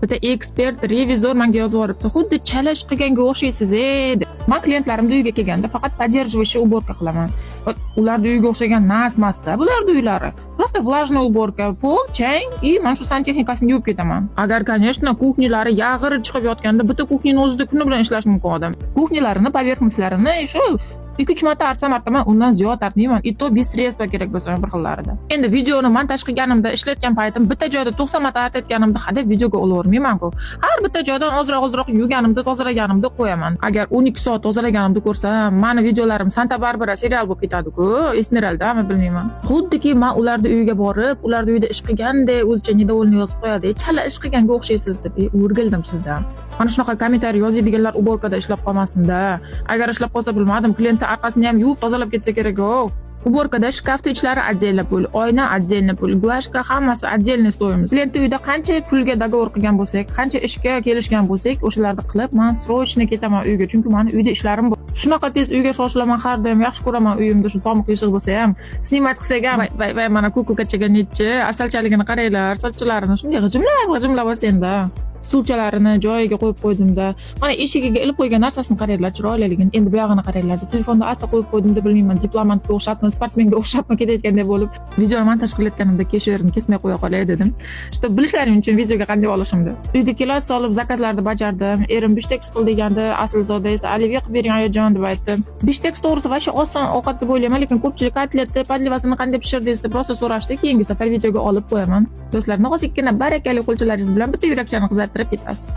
Bitta ekspert, revizor menga yozib yuboribdi: "Xuddi chala ish qilganga o'xshaysiz, ey", deb. Man klientlarimni uyga kelganda faqat поддерживающий уборка qilaman. Вот ularni uyiga o'xshagan нас emasda bularni uylari. Просто влажная уборка, pol, chang и mana shu santexnikasini yuvib ketaman. Agar, конечно, кухня lari yag'ir chiqib yotganda, bitta кухня ni o'zida kuni bilan ishlash mumkin odam. Кухня larini, поверхность larini shu 2-3 marta artsam artaman, undan ziyod artmayman. И то без средства kerak bo'lsa bir xillarida. Endi videoni montaj qilganimda, ishlatgan paytim bitta joyda 90 marta artayotganimda hadeb videoga olavermayman-ku. Har bitta joydan ozroq-ozroq yuvganimda, tozalaganimda qo'yaman. Agar 12 soat tozalaganimda ko'rsam, mani videolarim Santa Barbara serial bo'lib ketadi-ku, Esmeraldami, bilmayman. Xuddiki man ularni uyiga borib, ularni uyida ish qilgandek o'zicha недовольный yozib qo'yadi. "Chala ish qilganga o'xshaysiz", deb. O'rgildim sizdan. Mana shunaqa kommentariy yozadiganlar уборка da ishlab qolmasin-da. Agar ishlab qolsa, bilmadim, klientni orqasini ham yuvib tozalab ketsa kerak-ku. Уборка da shkafni ichlari отдельно pul, oyna отдельно pul, глажка, hammasi отдельный стоимость. Klientni uyida qancha pulga договор qilgan bo'lsak, qancha ishga kelishgan bo'lsak, o'shalarni qilib, man срочно ketaman uyga, chunki mani uyda ishlarim bor. Shunaqa tez uyga shoshilaman har doim, yaxshi ko'raman uyimda shu tomi qiyshiq bo'lsa ham, снимать qilsak ham, vay vay vay, mana kuku kachaga nechi, asalchaligini qaranglar, sochilarini shunday g'ijimlab g'ijimlab olsangda. Stulchalarini joyiga qo'yib qo'ydimda. Mana eshigiga ilib qo'ygan narsasini qaranglar, chiroyliligini. Endi bu yog'ini qaranglar. Telefonda asta qo'yib qo'ydimda, bilmayman, diplomatga o'xshabmi, sportmenga o'xshabmi ketayotgandek bo'lib. Videoni montaj qilayotganimda kesherni kesmay qo'ya qolay dedim. Что bilishlaring uchun videoga qanday olishimni. Uyga kelas solib заказ larni bajardim. Erim bishteks qil degandi, Aslzoda esa olivye qilib bering, ayajon, deb aytdi. Bishteks to'g'risi вообще oson ovqat deb o'ylayman, lekin ko'pchilik kotletni, подлива sini qanday pishirdingiz deb rosa so'rashdi. Keyingi safar videoga olib qo'yaman. Do'stlar, nozikkina barakali qo'lchalaringiz bilan bitta yurakchani qizartirib ketasiz.